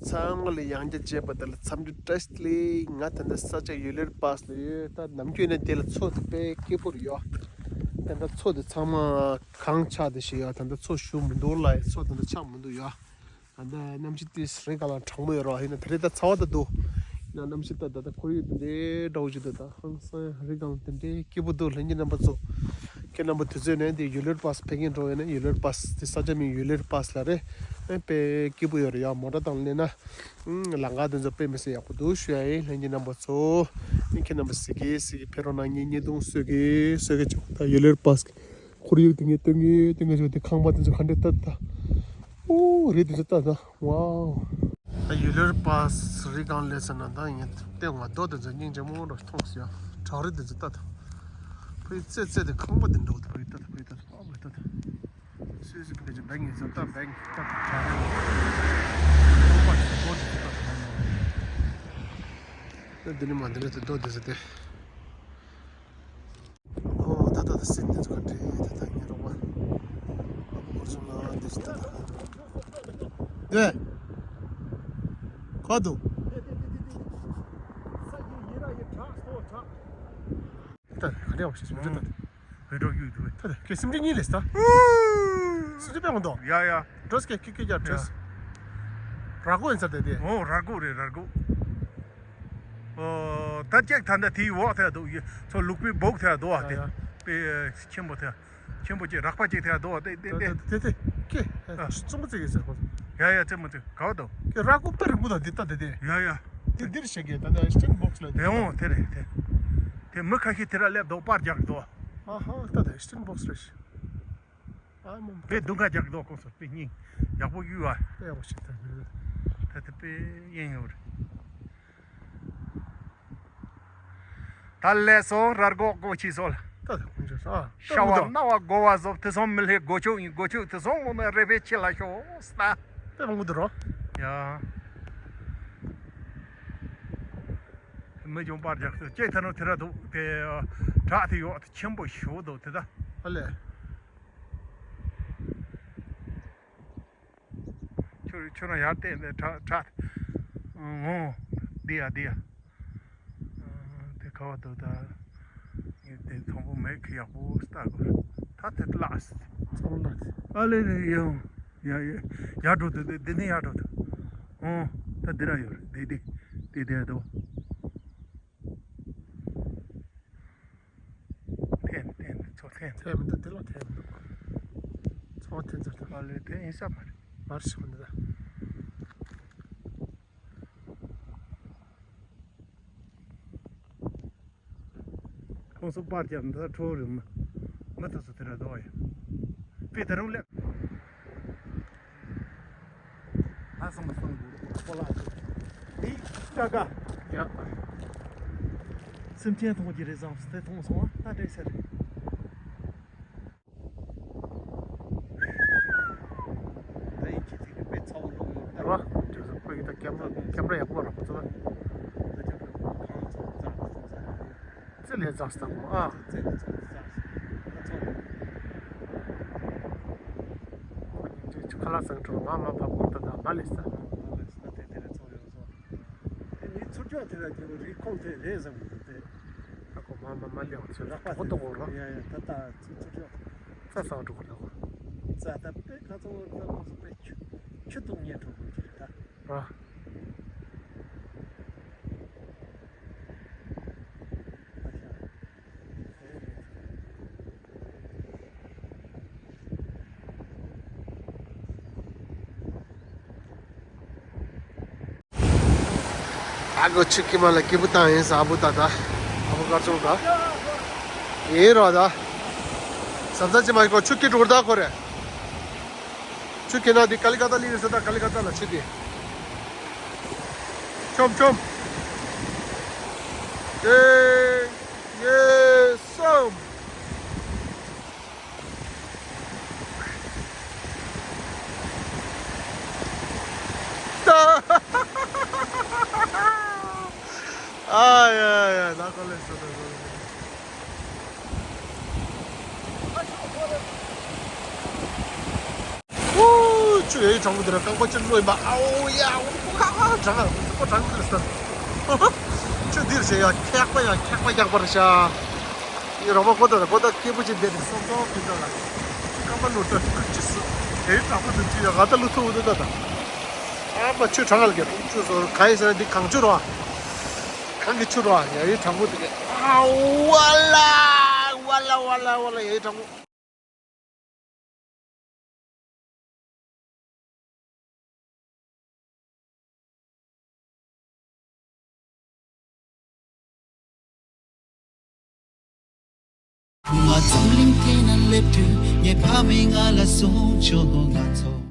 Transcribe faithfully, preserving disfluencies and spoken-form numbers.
ཚང་མ་ལ་ཡང་བསྐྱར་མཇལ་བ་དེ་ལ་འཚམས་འདྲི་བཀྲ་ཤིས་བདེ་ལེགས། ང་ད་ལྟ་ས་ཆ་ཡུལ་ལྷོའི་པཱས་ལ་ཡོད། ད་ནམ་རྒྱུན་ནས་དེ་ལ་མཚོ་དེ་དཔེ་སྐྱིད་པོ་རེད་ཡ། ད་ལྟ་མཚོ་དེ་ཚང་མ་གངས་ཆགས་བསྡད་ཤག་ཡ། ད་ལྟ་མཚོ་ཞུ་མི་འདུག་ལ་ཡ། མཚོ་ད་ལྟ་ཆགས་མི་འདུག་ཡ། ད་ལྟ་གནམ་གཤིས་དེ་རི་སྒང་ལ་གྲང་མོ་ཡོད་རེད། ཡིན་ན་དེ་རིང་ད་ཚ་བ་ད་འདུག་ཡིན་ན་གནམ་གཤིས་ད་ད་ལྟ་ཁོར་ཡུག་དེ་འདྲའི་འདྲ་བོ་ཞིག་འདུག་ད་ཧང་སང་རི་སྒང་དེ་འདྲའི་སྐྱིད་པོ་འདུག་ལྷན་རྒྱས་རྣམ་པ་ཚོ། ཁྱེད་རྣམ་པ་དུས་ཚོད་ནས་འདི་ཡུལ་ལྷོའི་པཱས་ཕེབས་མཁན་འགྲོ་ཡོད་ན། ཡུལ་ལྷོའི་པཱས་དེ་ས་ཆ་མིང་ཡུལ་ལྷོའི་པཱས་ལ་རེད། ཨེ་དཔེ་སྐྱིད་པོ་ཡོད་རེད་ཡ། མོ་ཊ་དང་སླེབས་ན། ཨུམ། ལམ་ཁ་དེ་ཚོ་དཔེ་མི་སྲིད་ཡག་པོ་འདུག་ཞུ་ཡ་ཡིན། ལྷན་རྒྱས་རྣམ་པ་ཚོ། ཨེ་ཁྱེད་རྣམ་པ་གཟིགས་གི་གཟིགས་གི་ཕེབས་རོགས་གནང་། ངའི་བརྙན་ཐུང་གསོད་གི་གསོད་གི་བྱུང་། ད་ཡུལ་ལྷོའི་པཱས་ཀྱི་ཁོར་ཡུག་དེ་ངས་སྟོན་གི་སྟོན་གི་བྱུང་། དེ་ཁང་པ་དེ་ཚོ་ག་འདྲ་ལྟ། ད་ཨོ་རི་དེ་ཚོ་ལྟ་ད། ཝའོ། ད་ཡུལ་ལྷོའི་པཱས་རི་སྒང་སླེབས་ཚར་ན་ད་ངས་ལྟད་མོ་རྡོ་དེ་ཚོ་སྙིང་རྗེ་མོ་འདྲ་མཐོང་སོང་ཡ། བྲག་རི་དེ་ཚོ་ལྟ་ད། ཕ་གི་རྩེ་རྩེ་དེ་ཁང་པ་དེ་འདྲ་བོ་ད། ཕ་གི་ལྟ་ད། ཕ་གི་ལྟ་ད། ཨོ་ཕ་གི་ལྟ་ད། སུད་སི་གི་ཕ་གི་བེང་ངེ་ཚོ་ལྟ། བེང་ལྟ་ད། བྲག་རི་ཁང་པ་དེ་ཚོ་རྡོ་དེ་ཚོ་ལྟ་ད། ད་འདི་ནི་མ་འདི་ནི་དེ་རྡོ་དེ་ཚོ་དེ། ཨོ་ད་ད་ད་སེམས་དེ་ཚོ་ག་འདྲ་ད་ད་ངས་རོགས་པ། ཨ་ཁུ་སོང་ན་འདི་ཚོ་ད་ད། དེ། ཁ་དུ། ད་ག་འདྲ་བ་ཞིག་སེམས་ཁྲལ་ད། བོད་འགྲོ་རྒྱུ་འདུག་ད་ད་ཁྱེད་སེམས་ཁྲལ་གཉིས་ལས་ད། སེམས་ཁྲལ་དཔེ་མང་འདུག་ཡ་ཡ། འགྲོས་ཀྱི་ཀྱི་ཀྱི་ཀྱ་འགྲོས། ར་གོ་ཡིན་ས་དེ་དེ། ཨོ་ར་གོ་རེད་ར་གོ། ཨོ་ད་ཅེག་ད་ད་དེའི་འོག་ཐད་འདུག་ཚོ་ལུག་པའི་སྦུག་ཐད་འདུག་བ་དེ། ཡ་ཡ། དཔེ་ཆེན་པོ་ཐད། ཆེན་པོ་ཅིག་རགས་པ་ཅིག་ཐད་འདུག་བ་དེ་དེ་དེ། དེ་དེ་ཀྱེ། ཨ་གཙང་པོ་བརྩེགས་ཀྱི་ཟེར་གོ། ཡ་ཡ་རྩེ་མོ་རྩེ་ག་བ་འདུག་ཀྱེ་ར་གོ་དཔེ་རིང་པོ་དང་འདི་ལྟ་དེ་དེ། ཡ་ཡ། དེ་འདིར་བཤད་ཀྱི་ད་ད་སྤྲིན་སྦུག་ལ་དེ། འོང་དེ་རེད་དེ། དེ་མི་ཁ་ཤས་དེ་ར་སླེབས་འདུག་པར་རྒྱག་འདུག་ཨ་ཧ་ད་ད་སྤྲིན་སྦུག་རེད། ཨ་མ་མ། དཔེ་སྡུག་ཁ་རྒྱག་འདུག་ཁོང་ཚོ་དཔེ་སྙིང་ཡག་པོ་གཡུག་ཨ། དཔེ་ཡག་པོ་ཞིག་ད་ད་དཔེ་གཡེང་ཡོད་རེད། ད་ལས་སོ་རར་གོ་གོ་ཆི་སོ་ལ། ད་ད་ཁོང་ཚོ་ས། ཤ་བ་སྣ་བ་དགོ་བ་ཟོབ་དེ་སོང་མི་ལྷེ་སྒོ་ཕྱུགས་ཡིན། སྒོ་ཕྱུགས་དེ་སོང་མོ་ན་རེ་བེ་ཆི་ལ་ཤོ་སྟ། དཔེ་མང་པོ་འདུག་རོ། ཡ། མི་ཅུང་པར་རྒྱག་སོ་ཅེ་ཐ་ནོ་དེ་ར་འདུག་དེ་བྲག་དེ་ཡོག་དེ་ཆེན་པོ་ཞུ་འདུག་དེ་ད། ཨ་ལས། ཁྱོད་ཁྱོད་རང་ཡར་བལྟས་ནས་བྲག་བྲག་ཨོ། འདི་ཡ་འདི་ཡ། དེ་ག་བ་འདུག་ད། ངས་དེ་མཐོང་པོ་མེད་ཁི་ཡག་པོ་ལྟ་དགོས། ད་དེ་ལགས། ཚང་མ་ལགས། ཨ་ལེ་ལེ་ཡོང་། ཡ་ཡ་ཡར་འགྲོ་འདུག་འདི་འདི་ནས་ཡར་འགྲོ་འདུག་ཨོ། ད་འདི་ར་ཡོད་རེད། འདི་འདི་འདི་འདི་འདུག་འཐེན་འཐེན་ཚོ་འཐེན། འཐེན་མི་འདུག་འདི་ལ་འཐེན་མི་འདུག་ཚོ་འཐེན་ཚར་འདུག་ཨ་ལེ་འཐེན་ཡིན་ས་མ་རེད། མར་ཞིག་མི་འདུག་ཁོང་ཚོ་པར་རྒྱབ་འདི་ཁྲོ་རུ་མི་མི་ཐུབ་སུ་དེ་ར་རྡོ་ཡ། དཔེ་ད་རུང་ལེགས། ད་སོང་སོང་དགོས་པོ་ལ་དེ་ཀ་ཀ་ཡ། སེམས་ཅན་མཐོང་གི་རེད་བཟང་སྟེ་མཐོང་སོང་བ་ད་འདྲེ་ཟེར། ད་ཡིན་གྱི་ཚིག་གི་དཔེ་ཚ་བོ་ལོག་ཡོད་ད། རེད་བ། དེ་ཚོ་ཁོ་ཡི་ད་ཀེམ་ར་ཀེམ་ར་ཡག་པོ་རག་པ་ཚོ་ད། ད་ཀེམ་ར་གང་ཚོ་རྩ་ཚོ་ཚ་ཡོད། ཙི་ལས་ཙག་སྟག་མོ་ཨ། ཙི་ལས་ཙག་སྟག་ཙག་ཙག་ཙག་ཁ་ལག་ཟ་གི་འགྲོ། ང་མ་ཕ་བོར་ད་ད་མ་ལས་ས། མ་ལས་ས་དེ་དེ་ལས་ཚོར་ཡོང་སོང་། དེ་ནི་ཚུར་ཕྱོགས་དེ་ལ་རྒྱུ་རི་ཁོང་དེ་རེད་བསམ་གི་འདུག་དེ། ཨ་ཁོ་མ་མ་མ་ལས་བ་ཚོད་རག་པ་ཁོ་ཏོ་གོ་ར། ཡ་ཡ་ད་ད་ཚུར་ཚུར་ཕྱོགས། ས་ས་འགྲོ་གོ་ར་གོ། ས་ད་དཔེ་ཁ་ཚོ་ད་ཁོང་ཚོ་དཔེ་ཆུ་ཆུ་དུང་ཉེ་འགྲོ་དགོས་ཀྱི་རེད་ད། ར། ཨ་གོ་ཆུ་ཁྱི་མ་ལ་སྐྱིད་པོ་བཏང་ཡིན་ས་ཨ་བུ་ད་ད། ཨ་བུ་སྐར་ཆུང་ད། ཡིན་རོ་ད། ས་མཚམས་ཅི་མ་ཡིན་གོ་ཆུ་ཁྱི་འགྲོ་ད་ཁོ་རེ། ཆུ་ཁྱི་ན་འདི་ཀ་ལི་ཀ་ཏ་ལི་ཡོད་ས་ད་ཀ་ལི་ཀ་ཏ་ལ་ཆུ་དེ། ཆོམ་ཆོམ། ཨེ། ཡེ་སམ། ཨ་ཡ་ཡ་ད་ཀོ་ལེ་སོ་ད་ཀོ་ལེ། ཆུ་ཡོད་ཡི་གྲང་མོ་དེ་ར་རྐང་པ་ཅིག་གློད་ཡིན་པ། ཨའོ་ཡ། ཨོ་ཁ་ཁ་གྲང་ཨ་ཁོ་གྲང་གི་རེད་ས། ཆུ་འདིར་བྱས་ཡ་ཁེག་པ་ཡ་ཁེག་པ་རྒྱག་པ་རེད་ཤག་ཡི་རོགས་པ་གོ་ད་གོ་ད་སྐྱིད་པོ་ཅིག་བསྡད་དེ་སོང་སོང་ཕི་ད་ལ། ཆུ་རྐང་པ་ནོར་ད་ཆུ་ཅི་སུ། དེ་རིང་གྲང་མོ་འདུག་ཅི་ཡ་ང་ད་ལུ་ཐུག་འདུག་ད་ད། ཨ་མ་ཆུ་གྲང་ཨ་ལ་གེ་ཆུ་སོ་ག་ཡི་ཟེར་ན་འདི་གངས་ཆུ་རོ། གངས་ཀྱི་ཆུ་རོ། ཡ་ཡི་གྲང་མོ་འདུག་གེ། ཨ་ཝ་ལ་ཝ་ལ་ཝ་ལ་ཝ་ལ་ཡ་ཡི་གྲང་མོ། ང་འཛམ་གླིང་སྟེང་ན་སླེབས་དུས་ངའི་ཕ་མས་ང་ལ་གསུངས་བྱུང་། ང་ཚོ།